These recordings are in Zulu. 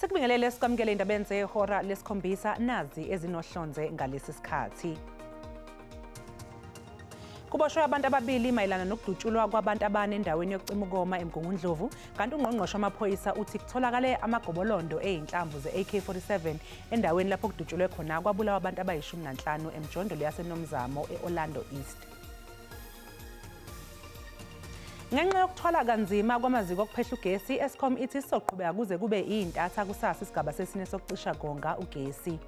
Sikubingelele sikwamukele indaba zehora lesikhombisa nazi ezinohlonze ngalesi sikhathi. Kuboshwe abantu ababili mayelana nokudutshulwa kwabantu abane endaweni yokucima ukoma eMgungundlovu, kanti ungqongqoshe wamaphoyisa uthi kutholakale amagobolondo ezinhlamvu ze-AK-47 endaweni lapho kudutshulwe khona kwabulawa abantu abayi-15 emjondolo yaseNomzamo e-Orlando East. Ngenxa yokuthwala kanzima kwamaziko okuphehla ugesi, Eskom ithi isoqhubeka kuze kube intatha kusasa isigaba sesine sokucisha konga ugesi.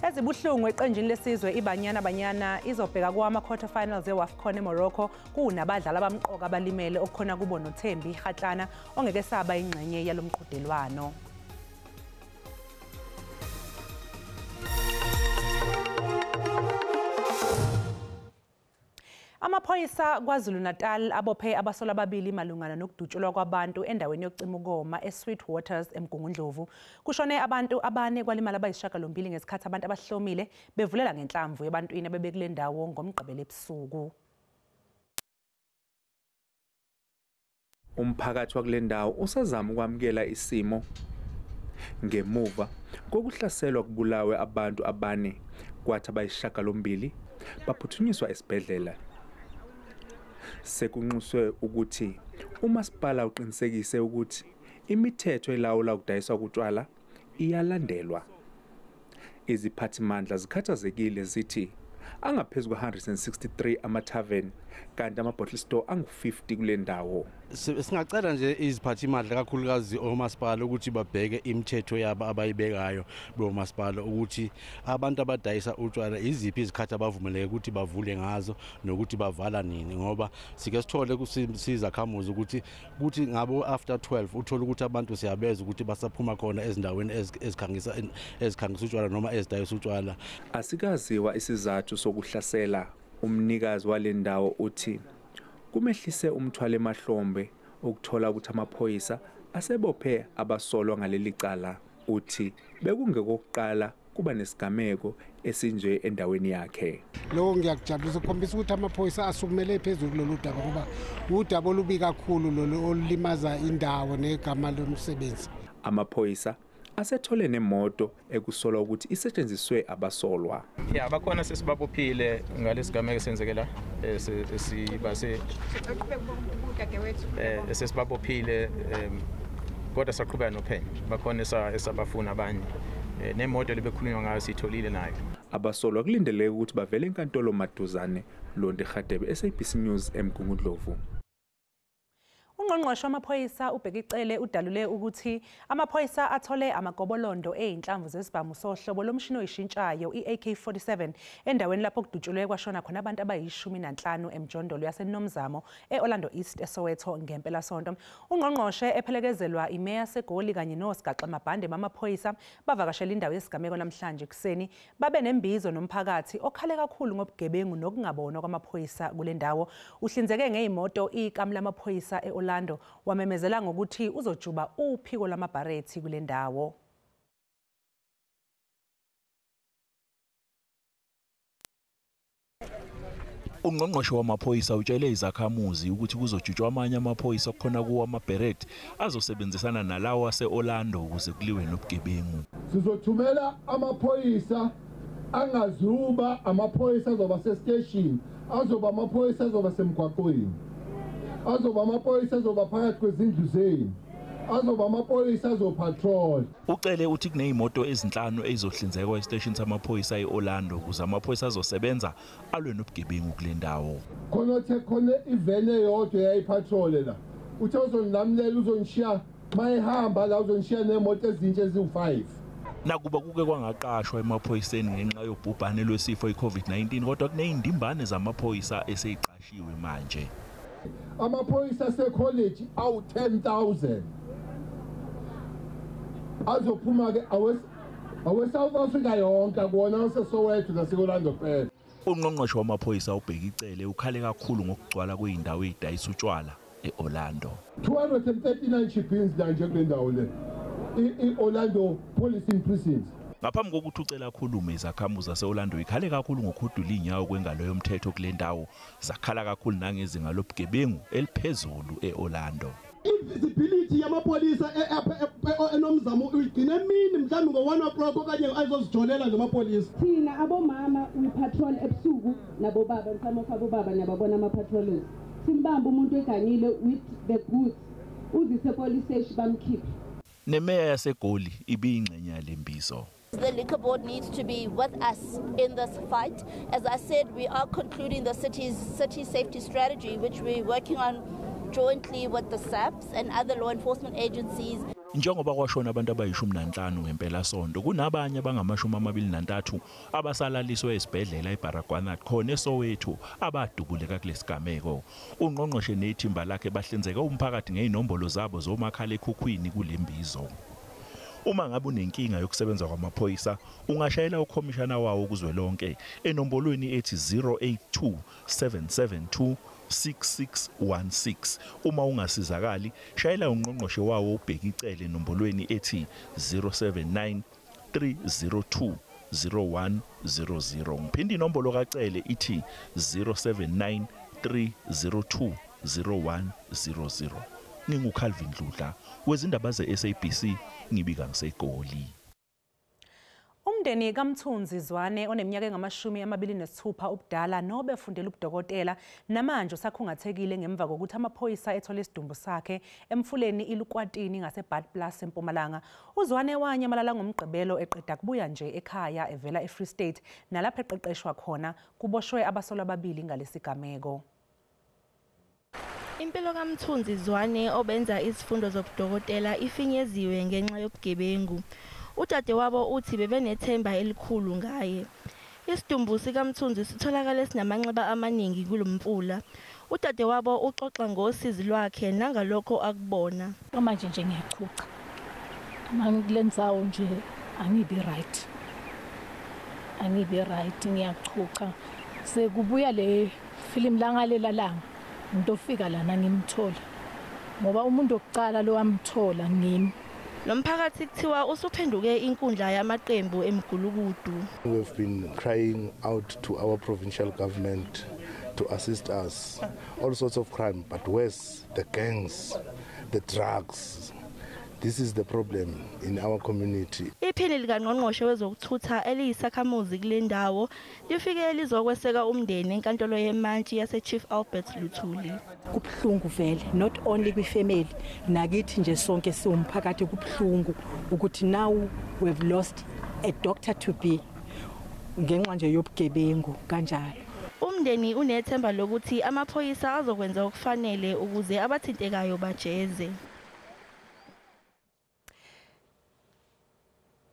Ezibuhlungu eqenjini lesizwe iBanyana Banyana izobheka kwama-quarterfinals e-WAFCON eMorocco kunabadlali abamqoka abalimele okukhona kubo noThembi Kgatlana ongeke saba ingxenye yalomqhudelwano. Amaphoyisa KwaZulu-Natal abophe abasolwa ababili malungana nokudutshulwa kwabantu endaweni yokucima ukoma eSweet Waters eMgungundlovu. Kushone abantu abane kwalimala abayisishiyagalombili ngesikhathi abantu abahlomile bevulela ngenhlamvu ebantwini abebekule ndawo ngoMgqibelo ebusuku. Umphakathi wakule ndawo usazama ukwamukela isimo ngemuva kokuhlaselwa kubulawe abantu abane kwathi abayisishiyagalombili baphuthunyiswa esibhedlela. Sekunxuswe ukuthi umasipala uqinisekise ukuthi imithetho elawula ukudayiswa kotshwala iyalandelwa. Iziphathimandla zikhathazekile zithi angaphezu kwe-163 ama-tavern kanti ama-bottle store angu-50 kule ndawo. Singacela nje iziphathimandla kakhulukazi omasipala ukuthi babheke imithetho yabo abayibekayo bomasipala ukuthi abantu abadayisa utshwala iziphi izikhathi abavumeleke ukuthi bavule ngazo nokuthi bavala nini, ngoba sike sithole kusizakhamuzi ukuthi kuthi ngabo after 12 uthola ukuthi abantu siyabeza ukuthi basaphuma khona ezindaweni ezikhangisa utshwala noma ezidayisa utshwala. Asikaziwa isizathu sokuhlasela. Umnikazi wale ndawo uthi kumehlise umthwalo emahlombe ukuthola ukuthi amaphoyisa asebophe abasolwa ngaleli cala. Uthi bekungekokuqala kuba nesigameko esinje endaweni yakhe. Lokho ngiyakujabulisa ukukhombisa ukuthi amaphoyisa asukumele phezulu kulolu daba, ngoba udaba olubi kakhulu lolu olulimaza indawo negama lomsebenzi. Amaphoyisa asethole nemoto ekusolwa ukuthi isetshenziswe abasolwa. Ya bakhona sesibabophile ngalesigameko esenzeke la esibase sesibabophile, kodwa saqhubeka nophenyo. Bakhona esabafuna abanye nemoto lebekhulunywa ngayo sitholile nayo. Abasolwa kulindeleke ukuthi bavele enkantolo maduzane. Londe Kgadebe, SABC News, eMgungundlovu. Ungqongqoshe wamaphoyisa uBheki Cele udalule ukuthi amaphoyisa athole amagobolondo ezinhlamvu zesibhamu sohlobo lomshini oyishintshayo i-AK-47 endaweni lapho kudutshulwe kwashona khona abantu abayi-15 emjondolo yaseNomzamo e-Orlando East eSoweto ngempelasonto. Ungqongqoshe ephelekezelwa imeya seGoli kanye nosigaxamabhande bamaphoyisa bavakashela indawo yesigameko namhlanje ekuseni, babe nembizo nomphakathi okhale kakhulu ngobugebengu nokungabonwa kwamaphoyisa kule ndawo. Uhlinzeke ngezimoto ikamu lamaphoyisa e-Orlando, wamemezela ngokuthi uzojuba uphiko lamabharethi kule ndawo. Ungqongqoshe wamaphoyisa utshele izakhamuzi ukuthi kuzojutshwa amanye amaphoyisa okukhona kuwo amabheret azosebenzisana nalawo ase-Orlando ukuze kuliwe nobugebengu. Sizothumela amaphoyisa angazuba amaphoyisa azoba sesiteshini, azoba amaphoyisa azoba semgwaqweni, azoba amaphoyisa azoba phakathi kwezindlu zenu, azoba amaphoyisa azopatrol. Ucele uthi kunezimoto ezinhlanu ezizohlinzekwa esiteshini samaphoyisa e-Orlando ukuze amaphoyisa azosebenza alwe nobugebengu kule ndawo. Khona othe khona ivene eyodwa eyayipatrole la, uthe uzonilamulela uzonishiya mayehamba la, uzonishiya nemoto ezintsha eziwu-5. Nakuba kuke kwangaqashwa emaphoyiseni ngenxa yobhubhane lwesifo i-COVID-19, kodwa kuney'ndimbane zamaphoyisa eseyiqashiwe manje. Amaphoyisa asekholeji awu-10,000 azophuma-ke awe-South Africa yonke, akuwona aseSoweto nase-Orlando kuphela. Ungqongqoshe wamaphoyisa uBheki Cele ukhale kakhulu ngokugcwala kwey'ndawo ey'dayisa utshwala e-Orlando. 239 shebeens la nje kule ndawo le, i-Orlando Policing Precincts. Ngaphambi kokuthi uCele akhulume, izakhamuzi zase-Orlando ikhale kakhulu ngokuhudula inyawo kwengalo yomthetho kule ndawo, zakhala kakhulu nangezinga lobugebengu eliphezulu e-Orlando. I-visibility yamapolisa enomzamo uyigcina emini mhlawumbe ngo-1 o'clock okanye azozijolela nje amapolisa. Thina abomama we patrol ebusuku nabobaba, some of abobaba nababona ama-patrollers. Simbamba umuntu egangile with the goods, uzise police station bamkhiphe. Nemeya yaseGoli ibiyingxenye yalembizo. The liquor board needs to be with us in this fight. As I said, we are concluding the city's city safety strategy, which we're working on jointly with the SAPS and other law enforcement agencies. Njengoba kwashona abantu abayi-15 ngempelasonto, kunabanye abangama-23 abasalaliswe esibhedlela eBaragwanath khona eSoweto abadubuleka kulesigameko. Ungqongqoshe nethimba lakhe bahlinzeke umphakathi ngezinombolo zabo zomakhalekhukhwini kulembizo. Uma ngabe unenkinga yokusebenza kwamaphoyisa, ungashayela ukhomishana wawo kuzwelonke enombolweni ethi 082 772 6616. Uma ungasizakali, shayela ungqongqoshe wawo uBheki Cele enombolweni ethi 079 302 0100. Ngiphinde inombolo kaCele ithi 079 302 0100. NginguCalvin Dludla wezindaba ze-SABC, ngibika ngiseGoli. Umndeni kaMthunzi Zwane oneminyaka engama-26 ubudala nobefundela ubudokotela namanje usakhungathekile ngemva kokuthi amaphoyisa ethole isidumbu sakhe emfuleni iLukwatini ngaseBadplaas eMpumalanga. UZwane wanyamalala ngoMgqibelo eqeda kubuya nje ekhaya evela eFree State nalapho eqeqeshwa khona. Kuboshwe abasolwa ababili ngalesigameko. Impilo kaMthunzi Zwane obenza izifundo zobudokotela ifinyeziwe ngenxa yobugebengu. Udadewabo uthi bebenethemba elikhulu ngaye. Isidumbu sikaMthunzi sitholakale sinamanxeba amaningi kulomfula. Udadewabo uxoxa ngosizi lwakhe nangalokho akubona. Manje nje ngiyachucha. Mangilendzawo nje angibi right. Angibi right, ngiyachucha. Sekubuya le film langalela langa. Ngitofika lana ngimthola. Ngoba umuntu okucala lo wamthola ngimi. Lo mphakathi kuthiwa usuphenduke inkundla yamaqembu emgulukudu. We've been crying out to our provincial government to assist us. All sorts of crime, but worse, the gangs, the drugs. This is the problem in our community. Iphini likangqongqoshe wezokuthutha eliyisakhamuzi kule ndawo lifike lizokweseka umndeni enkantolo yemantshi yase-Chief Albert Luthuli. Kubuhlungu vele, not only kwifamily, nakithi nje sonke siwumphakathi kubuhlungu ukuthi now we've lost a doctor to be ngenxa nje yobugebengu kanjalo. Umndeni unethemba lokuthi amaphoyisa azokwenza okufanele ukuze abathintekayo bajeze.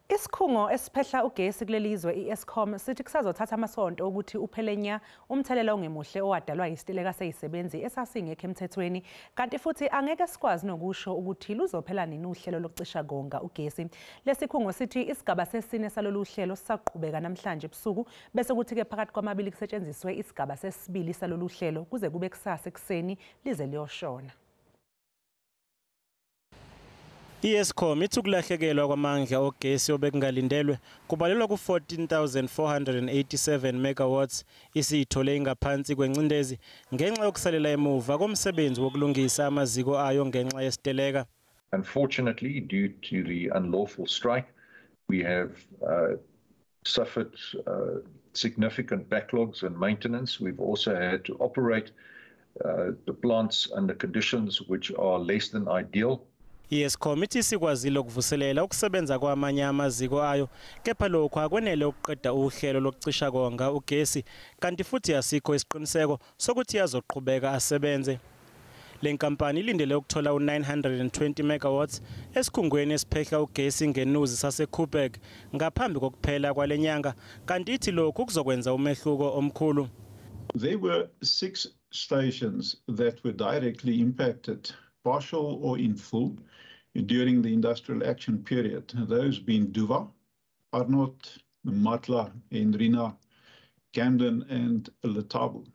Isikhungo esiphehla ugesi kuleli zwe i-Eskom sithi kusazothatha amasonto ukuthi uphele nya umthelela ongemuhle owadalwa yisiteleka seyisebenzi esasingekho emthethweni, kanti futhi angeke sikwazi nokusho ukuthi luzophela nini uhlelo lokucisha konga ugesi. Lesikhungo sithi isigaba sesine salolu hlelo sisaqhubeka namhlanje ebusuku, bese kuthi-ke phakathi kwamabili kusetshenziswe isigaba sesibili salolu hlelo kuze kube kusasa ekuseni lize liyoshona. I-Eskom ithi ukulahlekelwa kwamandla ogesi obekungalindelwe kubalelwa ku-14,487 megawatts isiyithole ingaphansi kwencindezi ngenxa yokusalela emuva komsebenzi wokulungisa amaziko ayo ngenxa yesiteleka. Unfortunately, due to the unlawful strike, we have suffered significant backlogs in maintenance. We've also had to operate the plants under conditions which are less than ideal. I-Eskom ithi isikwazile ukuvuselela ukusebenza kwamanye amaziko ayo, kepha lokhu akwenele ukuqeda uhlelo lokucisha konga ugesi, kanti futhi asikho isiqiniseko sokuthi azoqhubeka asebenze. Le nkampani ilindele ukuthola u-920 megawatts esikhungweni esiphehla ugesi ngenuzi saseKoeberg ngaphambi kokuphela kwale nyanga, kanti ithi lokhu kuzokwenza umehluko omkhulu. There were 6 stations that were directly impacted, partial or in full, during the industrial action period. Those being Duva, Arnot, Matla, Hendrina, Camden and Lethabo.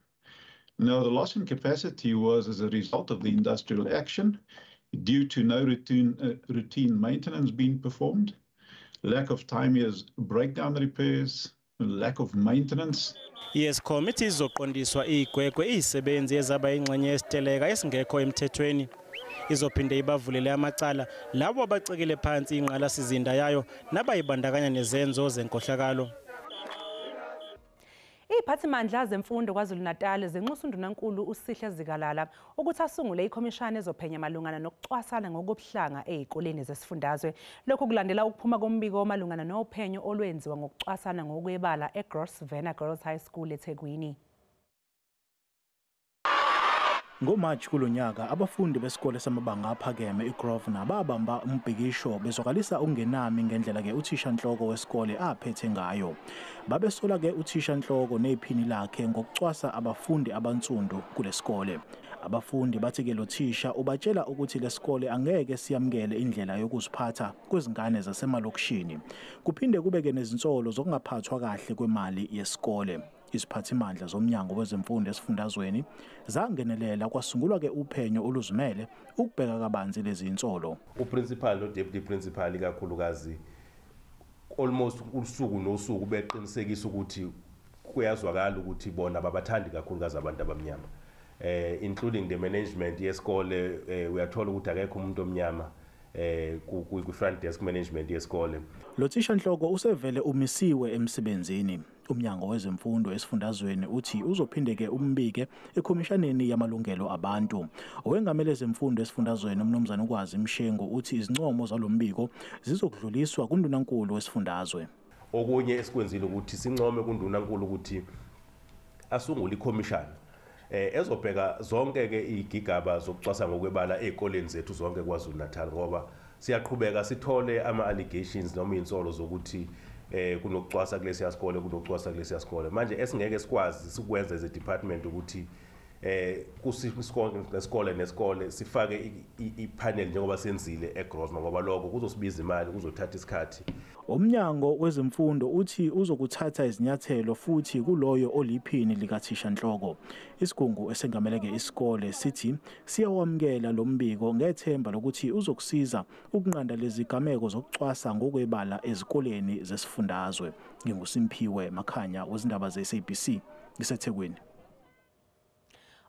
Now, the loss in capacity was as a result of the industrial action due to no routine maintenance being performed, lack of time as breakdown repairs, lack of maintenance. I-Eskom ithi izoqondiswa igwegwe izisebenzi ezaba ingxenye yesiteleka esingekho emthethweni. Izophinde ibavulele amacala labo abacekele phansi ingqalasizinda yayo nabayibandakanya nezenzo zenkohlakalo. Iziphathimandla zemfundo KwaZulu-Natal zinxusa uNdunankulu uSihle Zikalala ukuthi asungule ikhomishana ezophenya malungana nokucwasana ngokobuhlanga ezikoleni zesifundazwe. Lokhu kulandela ukuphuma kombiko malungana nophenyo olwenziwa ngokucwasana ngokwebala eGrosvenor Girls High School eThekwini. NgoMarch kulonyaka abafundi besikole samabanga aphakeme iGrosvenor babamba umbhikisho bezwakalisa ukungenami ngendlela ke uthishanhloko wesikole aphethe ngayo. Babesola ke uthishanhloko nephini lakhe ngokucwasa abafundi abansundu kulesikole. Abafundi bathi ke lo thisha ubatshela ukuthi lesikole angeke siyamkele indlela yokuziphatha kwezingane zasemalokishini. Kuphinde kube ke nezinsolo zokungaphathwa kahle kwemali yesikole. Iziphathimandla zomnyango wezemfundo esifundazweni zangenelela kwasungulwa ke uphenyo oluzimele ukubheka kabanzi lezi insolo. Uprincipal no deputy principal ikakhulukazi almost usuku nosuku beqinisekisa ukuthi kuyazwakala ukuthi bona babathandi kakhulukazi abantu abamnyama, including the management yesikole. Uyathola ukuthi akekho umuntu omnyama ku front desk management yesikole. Lo thishanhloko usevele umisiwe emsebenzini. Umnyango wezemfundo esifundazweni uthi uzophinde ke umbike ekhomishaneni yamalungelo abantu. Owengamele ezemfundo esifundazweni uMnumzane uKwazi Mshengu uthi izincomo zalombiko zizokudluliswa kuNdunankulu wesifundazwe. Okunye esikwenzile ukuthi sincome kuNdunankulu ukuthi asungule ikhomishana ezobheka zonke ke igigaba zokucwasa ngokwebala ezikoleni zethu zonke KwaZulu-Natal, ngoba siyaqhubeka sithole ama allegations noma insolo zokuthi kunokucwasa kulesiya sikole, kunokucwasa kulesiya sikole. Manje esingeke sikwazi sikwenza as a department ukuthi kusisikole nesikole nesikole sifake ipanel njengoba senzile eGrosvenor, ngoba lokho kuzosibiza imali, kuzothatha isikhathi. Umnyango wezemfundo uthi uzokuthatha izinyathelo futhi kuloyo oliphini likathishanhloko. Isigungu esengameleke isikole sithi siyawamukela lo mbiko ngethemba lokuthi uzokusiza ukunqanda lezi gameko zokucwasa ngokwebala ezikoleni zesifundazwe. NginguSimphiwe Makhanya wezindaba ze-SABC ngiseThekwini.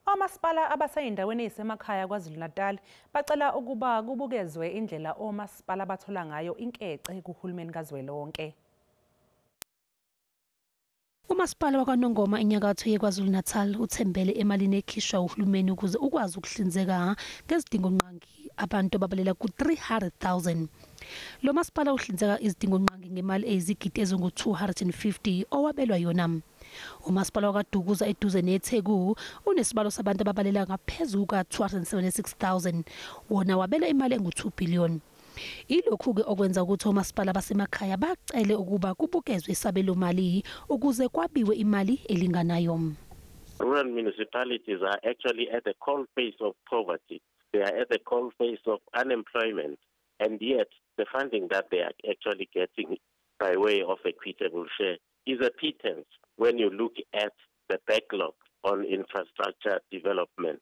Omasipala abaseyindaweni ezisemakhaya KwaZulu-Natal bacela ukuba kubukezwe indlela omasipala bathola ngayo inkece kuhulumeni kazwelonke. Umasipala wakwaNongoma enyakatho yeKwaZulu-Natal uthembele emalini ekhishwa uhulumeni ukuze ukwazi ukuhlinzeka ngezidingongqangi abantu ababalela ku-300,000. Lo masipala uhlinzeka izidingongqangi ngemali eyizigidi ezingu-250 owabelwa yona. Umasipala wakwaDukuza eduze neTheku unesibalo sabantu ababalela ngaphezu kuka-276,000, wona wabelwa imali engu-2 billion. Ilokhu-ke okwenza ukuthi omasipala basemakhaya bacele ukuba kubukezwe isabelomali ukuze kwabiwe imali elinganayo. Rural municipalities are actually at the cold face of poverty. They are at the cold face of unemployment, and yet the funding that they are actually getting by way of equitable share is a pittance when you look at the backlog on infrastructure development.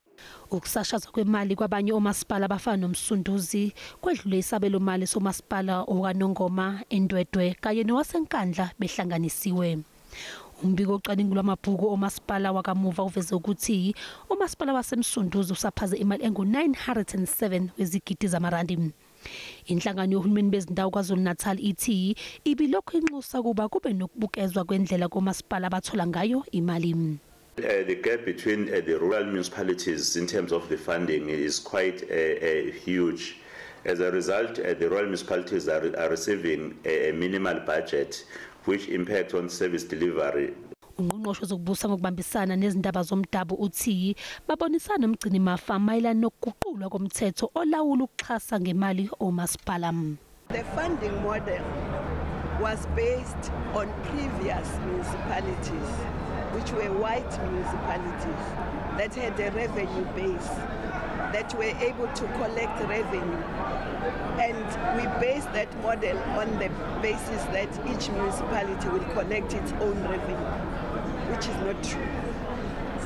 Ukusashazwa kwemali kwabanye omasipala abafana noMsunduzi kwedlule isabelo mali somasipala owaNongoma, eNdwedwe kanye nowaseNkandla behlanganisiwe. Umbiko ocwaningo lwamabhuku omasipala wakamuva uveze ukuthi umasipala waseMsunduzi usaphaze imali engu-907 wezigidi zamarandi. Inhlangano yohulumeni bezindawo KwaZulu-Natal ithi ibilokhu inxusa kuba kube nokubukezwa kwendlela komasipala abathola ngayo imali. The gap between the rural municipalities in terms of the funding is quite huge. As a result, the rural municipalities are receiving a minimal budget, which impacts on service delivery. Ungqongqoshe wezokubusa ngokubambisana nezindaba zomdabu uthi babonisana nomgcinimafa mayelana nokuguqulwa komthetho olawula ukuxhasa ngemali omasipala. The funding model was based on previous municipalities, which were white municipalities that had a revenue base, that were able to collect revenue. And we based that model on the basis that each municipality will collect its own revenue, which is not true.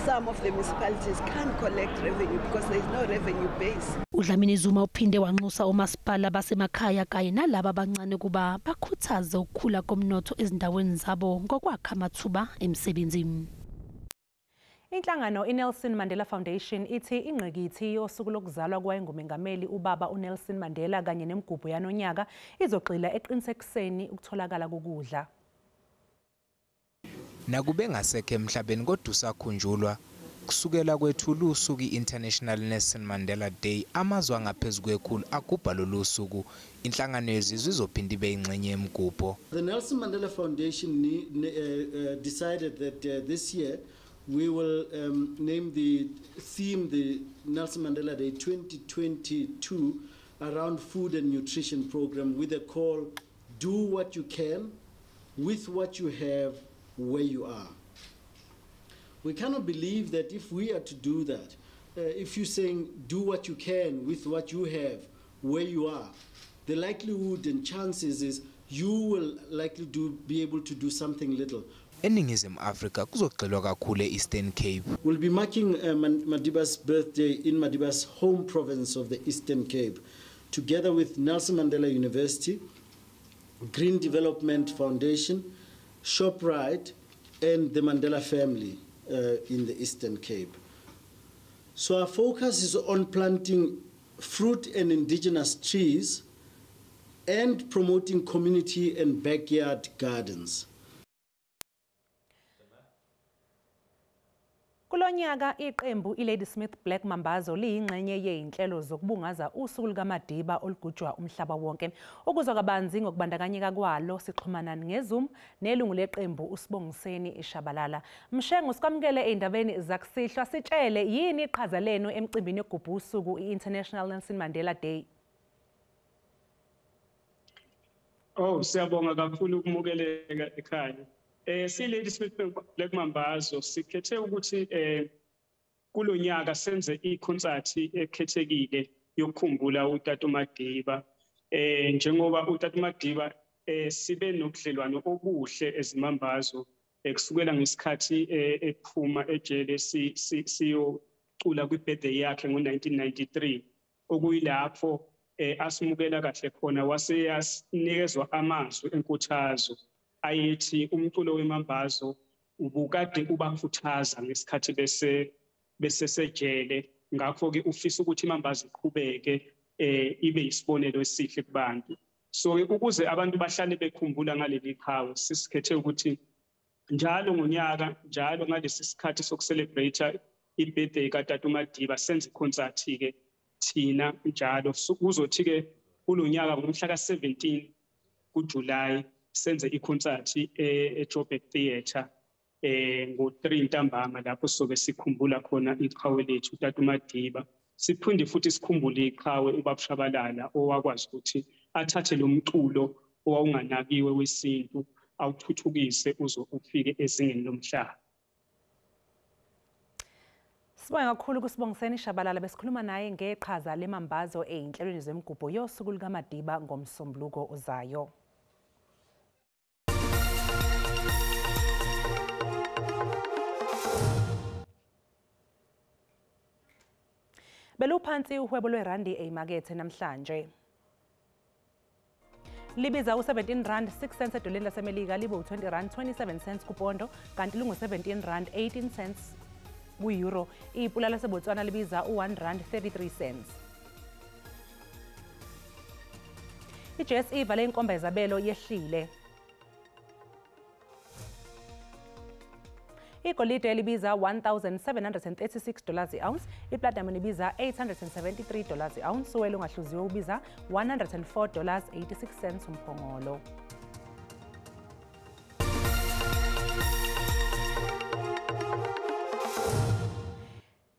Some of the municipalities can't collect revenue because there is no revenue base. uDlamini Zuma uphinde wanxusa omasipala basemakhaya kanye nalaba abancane kuba bakhuthaze ukukhula komnotho ezindaweni zabo ngokwakha amathuba emsebenzini. Inhlangano iNelson Mandela Foundation ithi ingqikithi yosuku lokuzalwa kwayengumengameli ubaba uNelson Mandela kanye nemigubho yanonyaka izogxila eqinisekiseni ukutholakala kokudla. Nakube ngasekho emhlabeni kodwa usakhunjulwa kusukela kwethulwa usuku i-International Nelson Mandela Day, amazwe angaphezu kwekhulu agubha lolu suku. Inhlangano yezizwe izophinda ibe ingxenye yemigubho. The Nelson Mandela Foundation decided that this year we will name the theme the Nelson Mandela Day 2022 around food and nutrition program with a call, do what you can with what you have where you are. We cannot believe that if we are to do that, if you're saying do what you can with what you have where you are, the likelihood and chances is you will likely be able to do something little. eNingizimu Afrika kuzogxilwa kakhulu e-Eastern Cape. We'll be marking Madiba's birthday in Madiba's home province of the Eastern Cape, together with Nelson Mandela University, Green Development Foundation, ShopRite, and the Mandela family in the Eastern Cape. So our focus is on planting fruit and indigenous trees and promoting community and backyard gardens. Kulonyaka iqembu iLadysmith Black Mambazo liyingxenye yeyinhlelo zokubungaza usuku lukaMadiba olugujwa umhlaba wonke. Ukuzwa kabanzi ngokubandakanyeka kwalo sixhumana ngeZoom nelungu leqembu uSibongiseni Shabalala. Mshengu, sikwamukele ezindabeni zakusihlwa, sitshele yini iqhaza lenu emcimbini yokugubha usuku i-International Nelson Mandela Day? Oh, siyabonga kakhulu ukumukeleka ekhaya. Si-Ladysmith Black Mambazo sikhethe ukuthi kulonyaka senze ikhonsathi ekhethekile yokukhumbula uTata Madiba. Njengoba uTata Madiba sibe nobudlelwano obuhle eZimambazo kusukela ngesikhathi ephuma ejele siyocula kwi-birthday yakhe ngo-1993, okuyilapho asimukela kahle khona wase yasinikezwa amazwi enkuthazo ayethi umculo wemambazo ubukade ubakhuthaza ngesikhathi besesejele. Ngakho-ke ufisa ukuthi imambazo iqhubeke ibe isibonelo esihle kubantu. So ukuze abantu bahlale bekhumbula ngaleli qhawe, sisikhethe ukuthi njalo ngonyaka, njalo ngalesi sikhathi sokucelebrate i-birthday kaTata Madiba senze ikhonsathi-ke thina njalo. Kuzothi-ke kulonyaka ngomhla ka-17 kuJulayi senze ikhonsathi eJoburg Theatre ngo-3 ntambama, lapho sobe sikhumbula khona iqhawe lethu uTata Madiba. Siphinde futhi sikhumbule iqhawe uBaba Shabalala owakwazi ukuthi athathe lo mculo owawunganakiwe wesintu awuthuthukise uze ufike ezingeni lomhlaba. Sibonga kakhulu kuSibongiseni Shabalala, besikhuluma naye ngeqhaza lemambazo eyinhlelweni zemigubho yosuku lukaMadiba ngomsombuluko ozayo. Beluphansi uhwebo lwerandi eyimakethe namhlanje. Libiza u-17 rand 6 cents edoleni laseMelika, libe u-20 rand 27 cents kupondo, kanti lungu-17 rand 18 cents ku-euro. Ipula laseBotswana libiza u-1 rand 33 cents. I-JSE ivale inkomba yezabelo yehlile. Igolide libiza $1,736 i-ounce, iplatinum libiza $873 i-ounce, uwele ongahluziwe ubiza $104.86 umphongolo.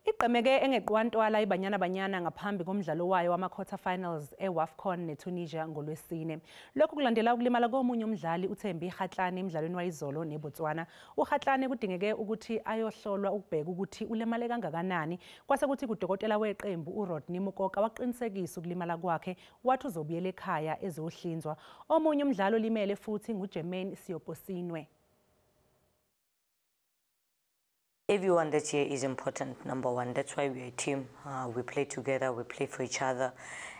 Igqemeke engeqwantwala iBanyana Banyana ngaphambi komdlalo wayo wama-quarter finals e-WAFCON neTunisia ngolwesine. Lokhu kulandela ukulimala komunye umdlali uThembi Kgatlana emdlalweni wayizolo neBotswana. uKgatlana kudingeke ukuthi ayohlolwa ukubheka ukuthi ulimale kangakanani, kwase kuthi kudokotela weqembu uRodney Mukoka waqinisekisa ukulimala kwakhe, wathi uzobuyela ekhaya ezohlinzwa. Omunye umdlali olimele futhi nguJermaine Seoposinwe. Everyone that's here is important, number one. That's why we're a team. We play together, we play for each other.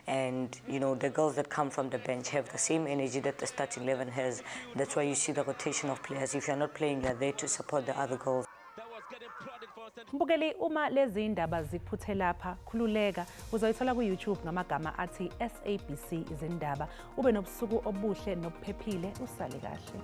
And, you know, the girls that come from the bench have the same energy that the starting 11 has. That's why you see the rotation of players. If you're not playing, you're there to support the other girls. Mbukeli, uma lezi ndaba zikuphuthe lapha, khululeka, uzoyithola ku-YouTube ngamagama athi SABC Izindaba. Ube nobusuku obuhle nobuphephile, usale kahle.